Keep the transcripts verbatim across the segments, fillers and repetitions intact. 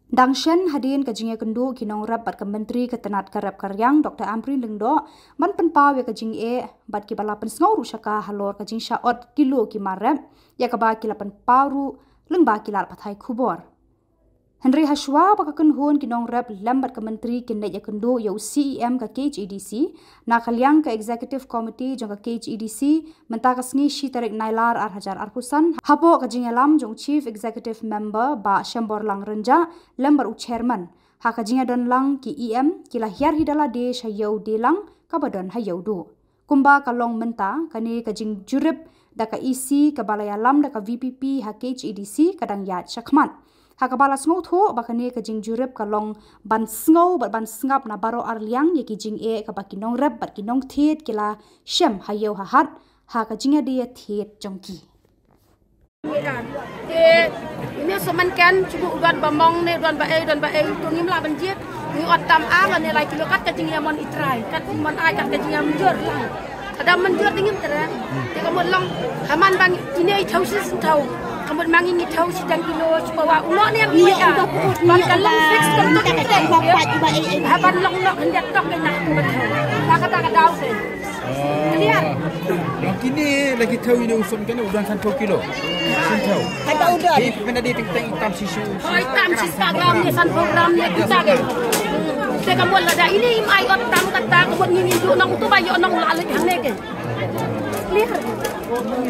Dang shen hadien ka jingïakynduh ki nongrep bad ka Myntri ka tnat ka rep ka riang Dr Ampareen Lyngdoh ban pynpaw ïa ka jingeh bad kiba la pynsngew ruh sha ka halor ka jingshah ot kilo ki mar rep, ïa kaba ki la pynpaw ruh lyngba ki lad pathai khubor. Hynrei hashwa ba ka kynhun ki nongrep lem bad ka Myntri kin leit ïakynduh ïa u CEM ka KHADC, na ka liang ka Executive Committee jong ka KHADC, mynta ka sngi shi tarik Nailar ar hajar arphew san, hapoh ka jingïalam jong Chief Executive Member Bah Shemborlang Rynjah lem bad u Chairman, ha ka jingïadon lang ki EM ki la hiar hi da lade sha ïew Delang kaba don ha ïew Duh. Kumba ka long mynta, kane ka jingjurip da ka EC kaba la ïalam da ka VPP ha KHADC ka dang ïaid shakhmat, ha kaba la sngewthuh ba kane ka jingjurip ka long ban sngew bad ban sngap na baroh arliang ïa ki jingeh kaba ki nongrep bad ki nongthied ki la shem ha ïew ha hat ha ka jingïadie thied jong ki. Te ine u sohmynken, shu u don ba mong ne u don ba ei, u don ba ei, to ngim lah ban jied. Ngi ot tam ar lane lai kilo kat ka jingïamon i trai, kat mon ai kat ka jingïamynjur lang. Ka da mynjur te ngim trai. Te ka mut long, ha man ba ngi ine i thaw shi sien thaw. Ka mut ma ngi ngi thaw shi dang kilo, shu ba wa u noh ne em i ba ka long fix ka mut ka te. Ha ban long noh hynda tok ka na. Ba ka ta ka daw te. Clear. Long kine la ki thaw ine u sohmynken u don san phew kilo. Sien thaw. Hai ba u don. Pynda dei teng teng tam shi shu. Hoi tam shi sa gram ne san phew gram ne kita ke. Te ka mut lada ine im ai ot tam kata ka mut ngi ngi ju nong tu ba ïoh nong la leit hangne ke. Clear.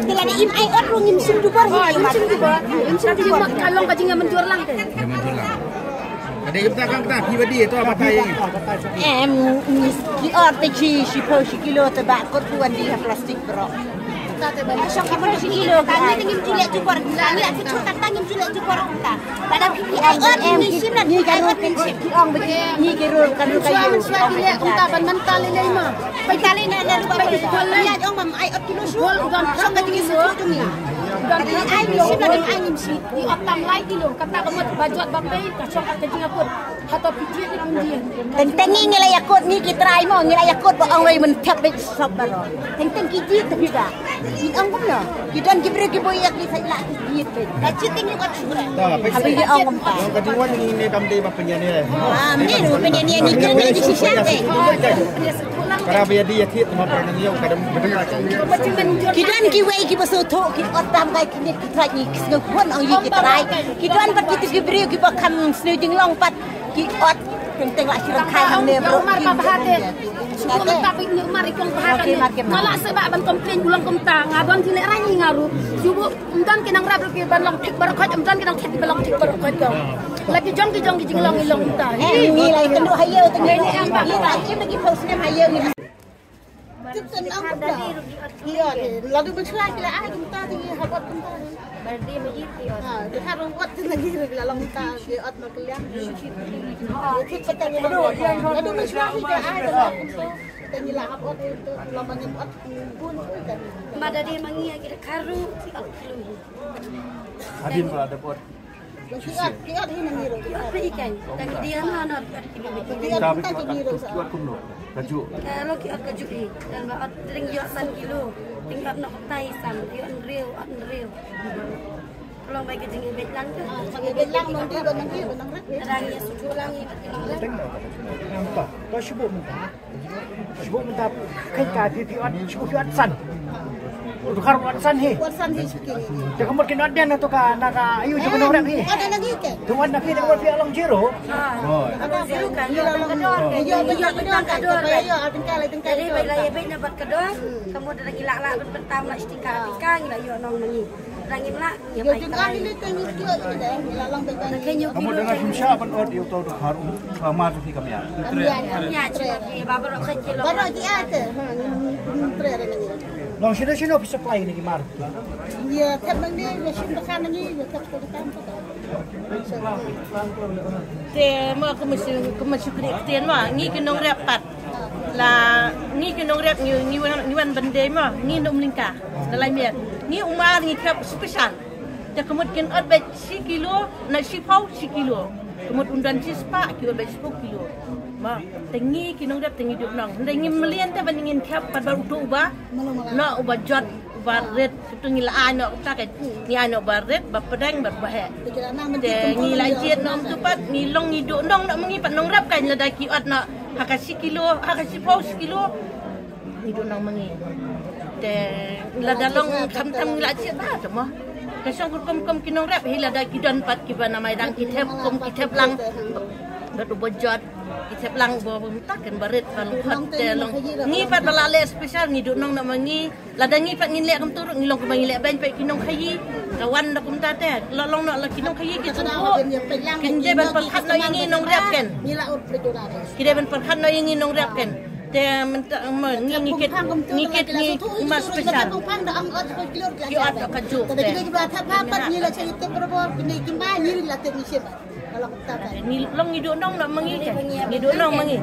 Te lada im ai ot ruh ngim shim dubar. Hoi ngim shim dubar. Ngim shim dubar. Ka long ka jingmynjur lang ke. Ka dei kata kata phi ba dei to ba tai. Em, ki ot te shi, shi phew shi kilo te ba kot tu wan di ha plastik bro. Shong ki phew shi kilo ka ni ngim ju leh ju bor. Ni aku chu kata ngim ju leh ju bor kata. Pada phi phi ai ot em, ni shim na ni ka ro kin shim. Ki ong ba ki, ni ki ro ka ro ka yu. Shwa shwa ki leh kata ban mental ni ma. Ba ka le na na ba ki. Ni ong mam ai ot kilo shu. Shong ka ti su tu ni. Ai ni shim na ni ai ni shim. Ni ot tam lai kilo kata ka mut ba jot ba pei ka shong ka jingakut. Teng teng ngi ngi la ïakut ngi ki trai mo, ngi la ïakut ba ong wei men thep bit sop baroh. Teng teng ki jied te phi ba. Ngi ong kumno? Ki don ki briew ki boi ïa ki sai la ki jied bit. Ka jied te ngi kat shukra. Habis ngi ong kumta. Ka ding wan ngi ne kam dei ba pynïaid ne. Ah, ngi ru pynïaid ne ngi kren ngi shisha bit. Para ba ïa di ïa thied ma para ngi ong ka dam. Ki don ki wei ki ba sngewthuh ki ot tam kai ki nit ki trai ngi ki sngewkhun ong ïa ki trai. Ki don pat ki briew ki ba kham sniew jinglong pat. Ki ot teng teng la shi rangkai hangne bro. Mar ba bha te. Shu mynta phi ni mar i kong bha te. Nga la seh ba ban complain u long kumta. Nga don jingïarap nga ruh. Shu bu ym don ki nongrep ruh ki ban long thik baroh khoit, ym don ki nongthied ki ban long thik baroh khoit kong. La ki jong ki jong ki jinglong i long kumta. Eh, ngi la ïakynduh ha ïew te ngi. Ngi la ïakynduh ki phew snem ha ïew ngi. Tip tang ong kumta. Ïa, lada mynshwa ki la ai kumta te ngi hap ot kumta. Ba dei ma ïit ki ot. Ha, te hap ot te ngi la long kumta, ki ot ma kylliang. Tip tang ong kumta. Lada mynshwa ki la ai kumta. Te ngi la hap ot kumta, la ma ngim ot bun kumta. Ma da dei ma ngi ki da kharu ki ot kharu. Hadien ba la dep ot. Ki ot, ki ot hi na ngi ruh. Ki ot phi kan. Tang dia na na. Ki ot, ki ot kumno. Ka juh. Ka lo ki ot ka juh hi. Dan ba ot tring ïoh san kilo. Tring ot nok tai san. Ïoh hynriew, ot hynriew. Long bai ka jingïabeit lang ka. Jingïabeit lang nong di ba nong di ba nong rek. Tang ïa shu lang ïa ki nong rek. Nampak. Ka shu buh mynta. Shu mynta kai ka phi phi ot, shu phi ot san. Tu khar ot san hi. Ot san hi shu ki. Te ka mut ki ot dien na tu ka na ka ayu ju ka nong rep hi. Ot na ngi ke. Tu ot na phi na ot phi along zero. Ha. Along zero kan. Ïa along ka dor. Ïa ïa ïa ka dor. Ïa ïa tingkal tingkal. Jadi bai la ïa beit na bat ka dor. Ka mut da ngi la la ban pyntam la stika tika ngi la ïoh nong ma ngi. Ngi la ïoh kilo. Ka mut da nga shim shah ban ot ïa uto u dkhar u, ka mar jong phi kam ïa. Kam ïa, kam ïa, baroh ki ïa te. Long shino shino phi supply na ki mar. Ïa thep nangne, ïa shim dkhar nangne, ïa thep dkhar. Te ma ka ma shu, ka ma shu kri ktien ma ngi ki nongrep pat. La ngi ki nongrep ngi, ngi wan, ngi wan ban dei ma ngi num lingka. Ka lai miet ngi u mar ngi khep special. Te ka mut kin ot beit shi kilo, na shi phew shi kilo. Ka mut un don shi spah ki ot beit shi phew kilo. Ma te ngi ki nongrep te ngi duk nong. Hynrei ngi mlien te ban ngin khep pat ba uto uba. Lo uba jot. Ba rit, kumtu ngi la ai noh kumta kan. Ngi ai noh ba rit, ba pdeng, ba baheh. Te ngi la jied noh kumtu pat, ngi long ngi duh nong noh ma ngi pat nongrep kan lada ki ot noh ha ka shi kilo, ha ka shiphew shi kilo. Ngi duh nong ma ngi. Te lada long khamtam ngi la jied ba te mo. Ka shong rukom kum ki nongrep hi lada ki don pat kiba na maidang ki thep kum ki thep lang. Bad uba jot ki thep lang uba mynta kan ba rit ba long khot te long. Ngi pat ba la leh special ngi duh nong noh ma ngi. Lada ngi pat ngin leh kumtu ruh ngi long kumba ngi leh beiñ pat ki nongkhaïi. Ka wan da kumta te la long noh la ki nongkhaïi ki sngewthuh. Kin dei ban pyrkhat noh ïa ngi nongrep kan. Ki dei ban pyrkhat noh ïa ngi nongrep kan. Te mynta ma ngi ngi kit ngi kit ngi ma special. Ki ot ka juk te. Ngi long ngi duh nong noh ma ngi kan. Ngi duh nong ma ngi.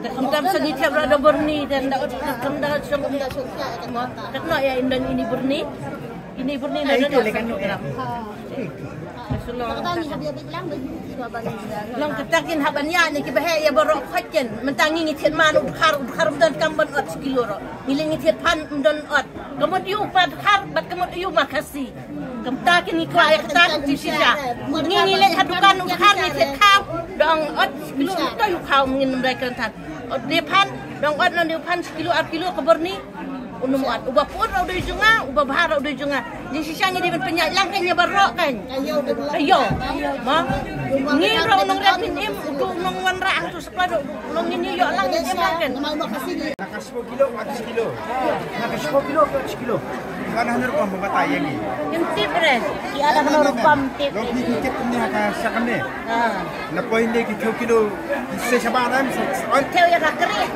Te khamtam sa ngi thep ruh da burni dan da ot khamtam da shong. Kat noh ïa indan ini burni. Ini burni na don ïa song gram. Long kata kin hap ban ïa ne ki baheh ïa baroh khoit kan. Mynta ngi ngi thied man u dkhar u dkhar ym don kam ban ot shi kilo ruh. Ngi leh ngi thied phan ym don ot. Ka mut ïu pat dkhar bad ka mut ïu markhasi. Kumta kin ngi kwah ïa kata kin shisha. Ngi ngi leh ha dukan u dkhar ngi thied khaw dang ot shi kilo ruh to ïu khaw ngin ym dei kan tan. Ot dei phan dang ot nang dei phan shi kilo ar kilo ka burni. Unym ot uba pur ruh u dei jong nga uba bha ruh u dei jong nga. Jingshisha ngi dei ban pynïaid lang kan ïa baroh kan. Ayo. Ma. Ngi ruh u nongrep ngin im uto u nongwanrah hangto sa pla ruh u nong ngin ïoh lang ngin im lang kan. Na ka shiphew kilo, ka shiphew kilo. Na ka shiphew kilo, ka shiphew kilo. Ka na hynriew rukom ba batai ïa ngi. Ngim tip re. Ki ada hynriew rukom tip. Long phi ki tip kumne ha ka sha kamne. Na poi ne ki thew kilo ki se shabar em sa sa ot. Thew ïa ka kriah.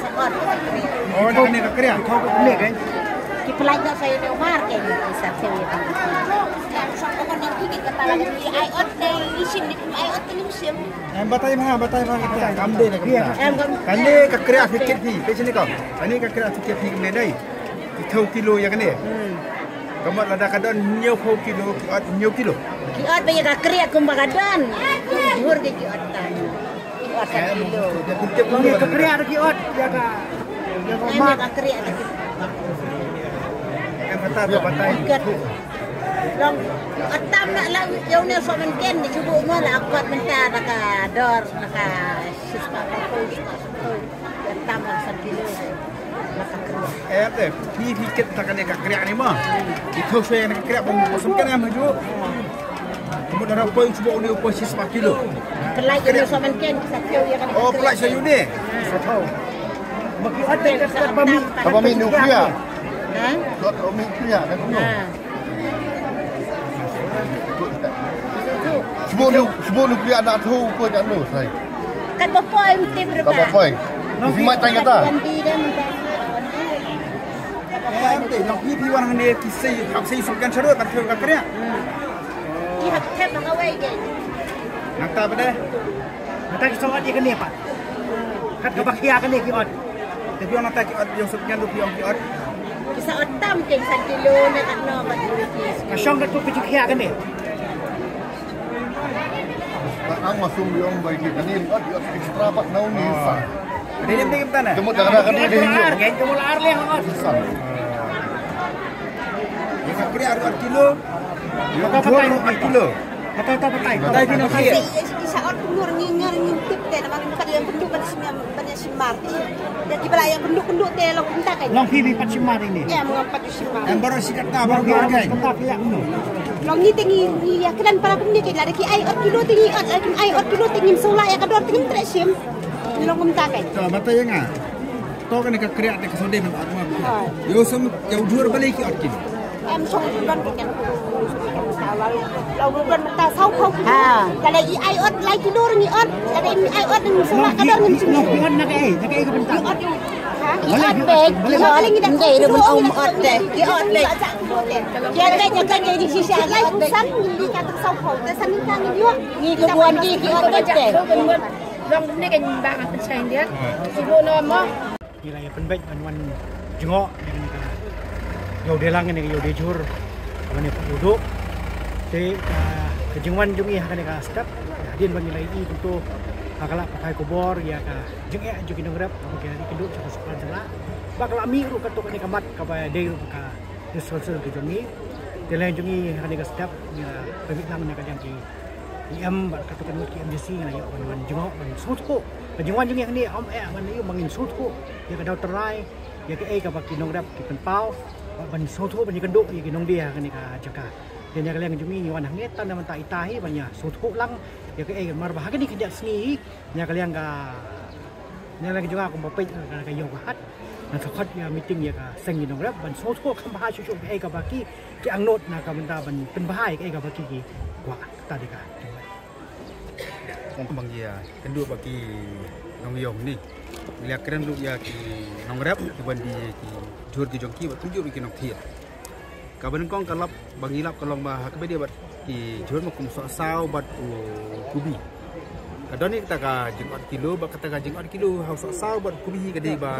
Sa ot. Oh, na kane ka kriah. Ki thew ka kane kan. Ki pynlait noh sa ïa u mar kan ki sa thew ïa ka. Ai ot te i shin ni ai ot te lim shim. Em batai ma batai ma kata. Kam de na ka. Em kam. Kane ka kriah phi kit phi. Pe sini ka. Kane ka kriah phi kit phi ne dei. Ki thew kilo ïa kane. Hmm. Ka mut lada ka don hynñiew phew kilo, ki ot hynñiew kilo. Ki ot ba ïa ka kriah kumba ka don. Dur ki ki ot tan. Ki ot ka kilo. Ïa ka kriah ki ot ïa ka. Ïa ka mar. Ïa ka kriah ki. Em kata ba batai. Long ot tam na la ïa une so men ken ni chubu mo la kot men ta na ka dor na ka sis pa pa ko sis pa ko. Tam sa kilo. Em te, phi phi kit ta kane ka kriah ni ma. Ki thew shwe na ka kriah bang bosam kan em haju. Kemudian ada poi chuba uni upa sis pa kilo. Pelai kilo so men ken sa thew ïa kane. Oh, pelai sa uni. Sa thew. Maki ate ka ba mi. Ka ba mi nuklia. Ha? Ka ba mi nuklia kan. Ha. Sbu nu sbu nuklia na thu ko jan nu sai. Kan ba poi mesti berapa? Kan ba poi. Mesti mat tang kata. Kan di dan. Em te, nang pi pi wan ne ki sei hap sei suk kan sarut kan ka kriah. Ki hap thep ka wei ke. Nang ta ba deh. Nang ta ki sawat ïa kane pat. Kat ka ba khia kane ki ot. Te biang nata ki ot biang sut ngan du biang ki ot. Ki sa ot tam keng san kilo ne kat no kat kilo ki. Ka shong kat tu ki khia kane. Ta ang masum biang bai ki kane ot ot extra pat nau ni sa. Kane ni kane tana. Temu dah dah kane ni. Ar keng temu ar leh ot. Sa. Ni ka kri ar ot kilo. Ni ka kilo. Kata kata batai. Batai kino kata. Isa ot kumur ngi ngar ngi tip te nama ngi kat yang bentuk kat sini. Ban ïa shim mar. Ïa ki ba la ïa kynduk kynduk te long kumta kan. Long phi phi pat shim mar ini. Ïa, mo pat shim mar. Em baroh shi katta baroh shi katta. Long ngi te ngi ngi ïa kren para kumne te lada ki ai ot kilo te ngi ot, lada kim ai ot kilo te ngim sngewlah ïa ka dor te ngim treh shim. Long kumta kan. To batai ïa nga. To kane ka kriah te ka sodem ot mar. Ïa u sum ïa u jhur balei ki ot kilo. Em song ruban ka ken. Lau ruban mynta saw phew kilo. Ha. Lada i ai ot lai kilo ngi ot. Lada i ai ot ngi suma ka dor ngi suma. Ngi ot na ka ei, na ka ei ka bynta. Ngi ot. Ha? Ngi ot be, ngi ot. Ngi dei ruban om ot te. Ngi ot be. Ngi ot be, ngi ot be, ngi shisha ngi ot be. San ngi ka saw phew. Te san ngi ka ngi ot. Ngi ka buan ngi, ngi ot be te. Long ne kan ba ngan pynshai dia. Sibuk no mo. Ngi la ïa pynbeit ban wan jngoh ïa kane ka ïew dei lang ne ka ïew dei jhur kaba ne pat u duh. Te ka Ka jingwan jong ngi ha kane ka step, hadien ba ngi la ïohi kumto, ha ka la pathai khubor ïa ka jingeh jong ki nongrep, kaba ki la ïakynduh sha ka sorkar jylla, ba ka la mih ruh katto katne ka mat kaba dei ruh ka distribution ka jong ngi. Te leh jong ngi ha kane ka step ngi la pynmih lang na ka liang ki E M bad katto katne ki M D C, ngi la ïoh ban wan jngoh ban sngewthuh. Ka jingwan jong ngi hangne ym eh ban ïoh ban ngin sngewthuh ïa ka daw trai, ïa kaei kaba ki nongrep ki pynpaw, ban sngewthuh ban ïakynduh ïa ki nongdie ha kane ka jaka. Te na ka liang jong ngi ngi wan hangne tang namar ita hi ban ïa sngewthuh lang ïa kaei, namar ba ha kane ka khyndiat sngi hi na ka liang ka, na ka liang jong nga kum ba peit ka, ka ïew ka hat, ngan sa khot ïa meeting ïa ka seng ki nongrep ban sngewthuh kham bha shuh shuh kaei kaba ki, ki angnud na ka bynta ban pynbha ïa kaei kaba ki, ki kwah. Kata dei ka jong nga. Ong ba ngi ïakynduh bad ki nongïew hangne. Ngi la kren ruh ïa ki nongrep, ki ban die ki jhur ki jong ki, bad kumjuh ruh ki nongthied. Kaba nyngkong ka lap ba ngi lap ka long ba ha kaba ïadei bad ki jhur ma kum sohsaw bad u kubi, ka don hi kata ka jingot kilo, bad kata ka jingot kilo ha u sohsaw bad u kubi hi ka dei ba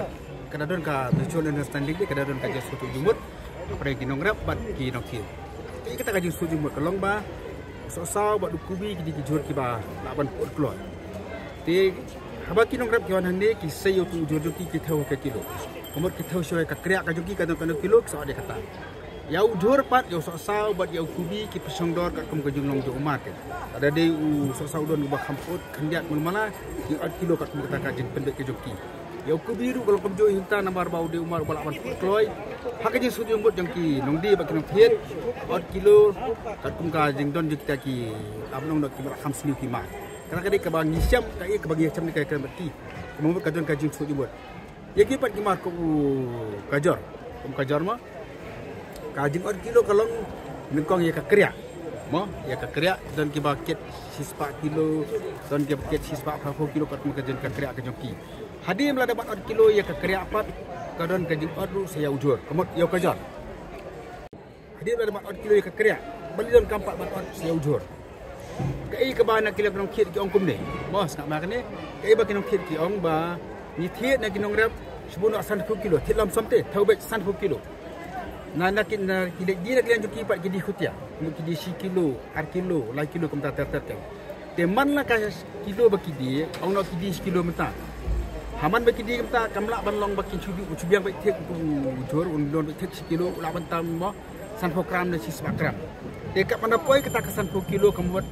ka da don ka mutual understanding, ka da don ka jingsngewthuh jingmut hapdeng ki nongrep bad ki nongthied. Te kata ka jingsngewthuh jingmut ka long ba u sohsaw bad u kubi ki dei ki jhur kiba lah ban put kloi. Te haba ki nongrep ki wan hangne ki sei ïa utu u jhur jong ki, ki thew ha ka kilo. Ka mut ki thew shuwa ïa ka kriah ka jong ki, ka don kano kilo ki sa ong dei kata. Ïa u jhur pat, ïa u sohsaw bad ïa u kubi ki pynshong dor katkum ka jinglong jong u market. Lada dei u sohsaw u don uba kham put khyndiat mul mala, ki ot kilo katkum kata ka jingpynbeit ka jong ki. Ïa u kubi ruh ka long kumjuh hi mynta namar ba u dei u mar uba lah ban put kloi. Ha ka jingsngewthuh jingmut jong ki nongdie bad ki nongthied, ot kilo katkum ka jingdon jong kita ki, lam nong ki ba lah kham sniew ki mar. Kata ka dei kaba ngi shem, kaei kaba ngi shem ne ka kren bad ki. Ka mut ka don ka jingsngewthuh jingmut. Ïa ki pat ki mar kum u kajor. Kum u kajor mo, ka jingot kilo ka long nyngkong ïa ka kriah. Mo, ïa ka kriah, don kiba kit shispah kilo, don kiba kit shispah phraphew kilo, katkum ka jing ka kriah ka jong ki. Hadien ba la dep ban ot kilo ïa ka kriah pat, ka don ka jingot ruh sa ïa u jhur, ka mut ïa u kajor. Hadien ba la dep ban ot kilo ïa ka kriah, balei donkam pat ban ot sa ïa u jhur? Kaei kaba na ki liang ki nongthied ki ong kumne. Mo, sngap ma kane. Kaei ba ki nongthied ki ong ba ngi thied na ki nongrep, shibun noh sanphew kilo, thied lump sum te, thew beit sanphew kilo. Na, na ki, na ki die, die na ki liang jong ki pat ki die khutia. Ki die shi kilo, ar kilo, lai kilo kumta ter ter ter. Te man la ka kilo ba ki die, ong noh ki die shi kilo mynta. Ha man ba ki die mynta, kam lah ban long ba kin shu ju, shu biang beit thied u jhur, un don beit thied shi kilo, u lah ban tam mo sanphew gram ne shispah gram. Te katba da poi kata ka sanphew kilo ka mut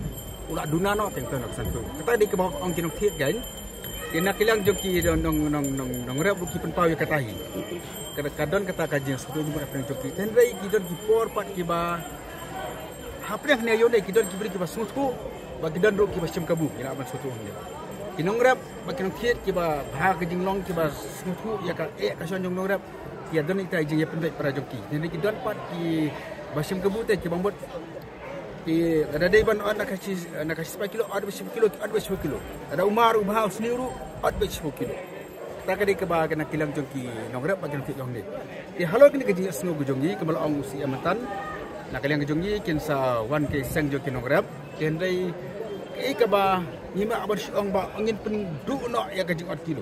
u la duna noh teng teng ka sanphew. Kata dei kaba ong ki nongthied kein. Te na ki liang jong ki nong, nong, nong, nongrep ruh ki pynpaw ïa kata hi. Ka, ka don kata ka jingsngewthuh jingmut hapdeng jong ki. Hynrei ki don ki por pat kiba hapdeng hangne ïoh ne ki don ki briew kiba sngewthuh, bad ki don ruh kiba shim kabu, ki lah ban sngewthuh hangne. Ki nongrep bad ki nongthied kiba bha ka jinglong, kiba sngewthuh ïa ka eh ka shon jong nongrep, ki ïa don ita i jingïapynbeit para jong ki. Hynrei ki don pat kiba shim kabu te kiba mut, ki lada dei ban ot na ka shi, na ka shispah kilo, ot beit shiphew kilo, ki ot beit shiphew kilo. Lada u mar u bha u sniew ruh, ot beit shiphew kilo. Kata ka dei kaba na ki liang jong ki nongrep bad ki nongthied jong ngi. Te halor kane ka jingsngew ka jong ngi, kaba la ong u C M mynta, na ka liang ka jong ngi kin sa wan ki seng jong ki nongrep. Te hynrei kaei kaba ngi ma ban shu ong ba ngin pynduh noh ïa ka jingot kilo.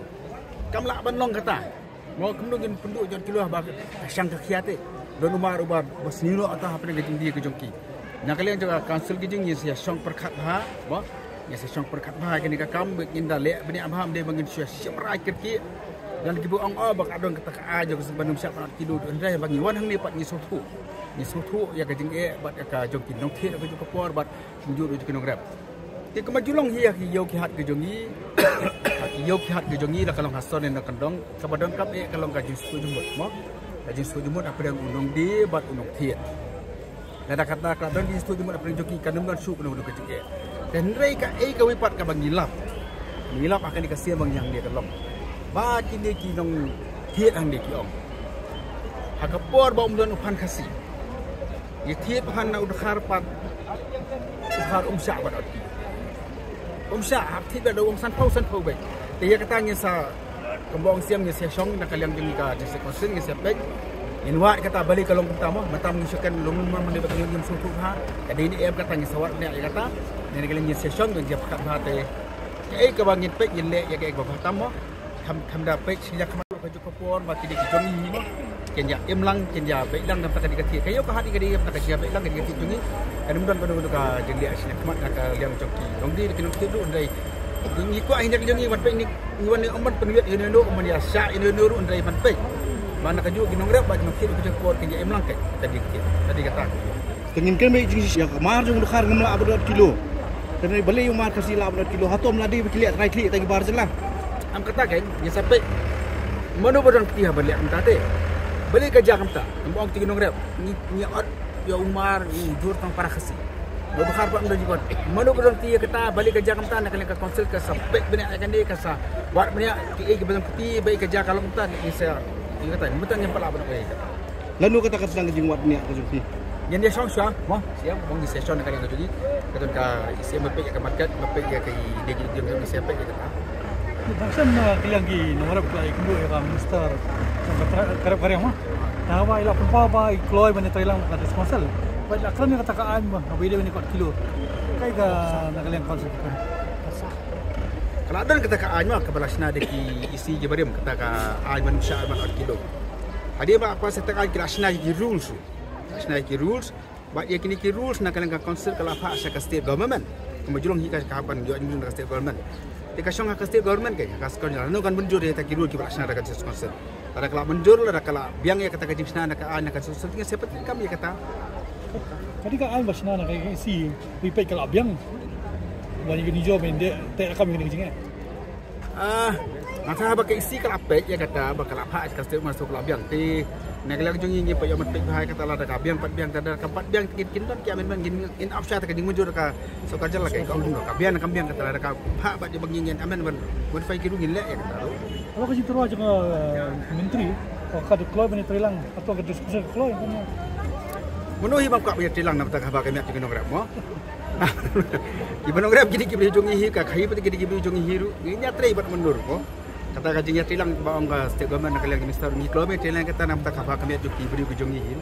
Kam lah ban long kata. Mo, kumno ngin pynduh jot kilo haba ka shang ka khia te. Don u mar uba, ba sniew noh ata hapdeng ka jingdie ka jong ki. Na ka liang jong ka council ka jong ngi, ngin sa ïa shong pyrkhat bha, mo. Ngin sa shong pyrkhat bha kane ka kam, ngin da leh bniah bha, ym dei ba ngin shu ïa shim rai kyrkieh. Don kiba ong, oh, ba ka don kata ka aiñ jong ka seng ban ym shah ban ot kilo, hynrei ba ngi wan hangne pat ngi sngewthuh. Ngi sngewthuh ïa ka jingeh bad ïa ka jong ki nongthied ha kajuh ka por bad kumjuh ruh jong ki nongrep. Te kumba ju long hi ha ki ïew ki hat ki jong ngi. Ha ki ïew ki hat ki jong ngi, la ka long ha sor ne na kyndong, kaba donkam eh ka long ka jingsngewthuh jingmut, mo. Ka jingsngewthuh jingmut hapdeng u nongdie bad u nongthied. Lada kata ka don ka jingsngewthuh jingmut hapdeng jong ki, kan ym don shuh kano kano ka jingeh. Te hynrei kaei kawei pat kaba ngi lap, ngi lap ha kane ka sien ba ngi hangne ka long ba kine ki nongthied hangne ki ong, ha ka por ba ym don u phan Khasi, ïa thied phan na u Dkhar pat, u Dkhar um shah ban ot ki. Um shah, hap thied beit da u ong sanphew, sanphew beit. Te ïa kata ngin sa, kumba ong C M, ngin sa shong na ka liang jong ngi ka District Council, ngin sa peit. Ngin wad kata balei ka long kumta, mo, mynta ngin shu kren lum lum, mynta ba ngin sngewthuh bha. Ka dei ne em kata, ngin sa wad ne ïa kata. Ne na ka liang ngin sa shong, ngin sa pyrkhat bha te kaei kaba ngin peit, ngin leh ïa kaei kaba bha tam, mo. Kham, kham da peit shisha kham ka juk ka por ba ki dei ki jong ngi, mo. Kin ïa im lang, kin ïa beh lang da ka dei ka thied. Ka ïoh ka hat ka dei da ka ïa beh lang ka dei ka thied jong ngi. Kan ym don kano kano ka jingeh shisha khmat na ka liang jong ki nongdie ki nongthied ruh hynrei ngi kwah hi na ka jong ngi ban peit ngi wan ne ym ban pynwit ïa ne no ym ban ïa shah ïa ne no ruh hynrei ban peit. Ba na ka juh ki nongrep bad ki nongthied ki jong por kin ïa im lang ka dei ka thied. Ka dei kata. Te ngin kren beit jingshai ïa ka mar jong u dkhar ngam lah ban dot kilo. Te balei u mar Khasi lah ban dot kilo? Hato ym lah dei ba ki leh trai khlieh tang ki bar jylla? Em kata kein, ngi sa peit. Mano ba don kti ha ban leh kumta te. Balei ka jia kumta? Ngam ong te ki nongrep. Ngi ngi ot ïa u mar u jur tang para Khasi. Ba u dkhar ba ym don jingkot. Mano ba don kti ïa kata, balei ka jia kumta, na ka liang ka council ka sa peit bniah ïa kane, ka sa wad bniah kiei kiei ba don kti, balei ka jia ka long kumta, ngi sa ïa kata, mynta ngim pat lah ban ong ïa kata. Lano kata ka sdang ka jingwad bniah ka jong phi? Ngan ïa shong shuwa mo, shuwa mo ngi session na ka liang ka jong ngi. Ka don ka E C M ba peit ïa ka market, ba peit ïa ka idea ki jong ngi, shuwa peit ïa kata. Tang shen na ka liang ki nongrep ba ïa kynduh ïa ka minister jong ka tra-, ka rep ka riang mo. Tang ba i la pynpaw ba i kloi ban ïa trei lang ka district council. Ba i la kren ïa kata ka aiñ mo, ba i dei ban ïa kot kilo. Kaei ka na ka liang council ka kren? Ka la don kata ka aiñ mo kaba la shna da ki E C ki barim, kata ka aiñ ban shah ban ot kilo. Hadien ba ka sdang ka aiñ ki la shna ki rules. Shna ki rules. Bad ïa kine ki rules na ka liang ka council ka la phah sha ka state government. Kumba jrong hi ka, ka hap ban ïoh jingmyntoi na ka state government. Te ka shong ha ka state government ka, ka shong lano kan mynjur ïa kita ki rule kiba la shna da ka district council. Lada ka la mynjur, lada ka la biang ïa kata ka jingshna na ka aiñ na ka district council, ngi sa peit kam ïa kata. Ka dei ka aiñ ba shna na ka E C, wi peit ka la biang. Ba ïa kine jong men de te kam ïa kine ki jingeh. Ah, nga tharai ba ka E C ka la peit ïa kata, ba ka la phah ka state government ka la biang. Te na ka liang jong ngi ngi peit ïa mat peit bha ïa kata, lada ka biang pat biang, lada kam pat biang, kin, kin don ki amendment, kin, kin ap sha ta ka jingmynjur ka sorkar jylla ka, ka ong ka biang kam biang kata, lada ka phah bad ïa ba ngin amendment, modify ki ruh ngin leh ïa kata ruh. Ka long ka jingtyrwa jong ka, eh, myntri, ka dei kloi ban ïa trei lang, hato ka district council ka kloi ban ïa. Mano hi ba ym kwah ban ïa trei lang na bynta ka haba ka miat jong ki nongrep mo? Kiba nongrep ki dei ki briew jong ngi hi, ka khaii pat ki dei ki briew jong ngi hi ruh. Ngin ïa trei bad mynno ruh mo. Kata ka jingïatrei lang ba ong ka state government na ka liang ka minister, ngi kloi ban ïatrei lang kata na bynta ka haba ka miat jong ki briew ki jong ngi hi.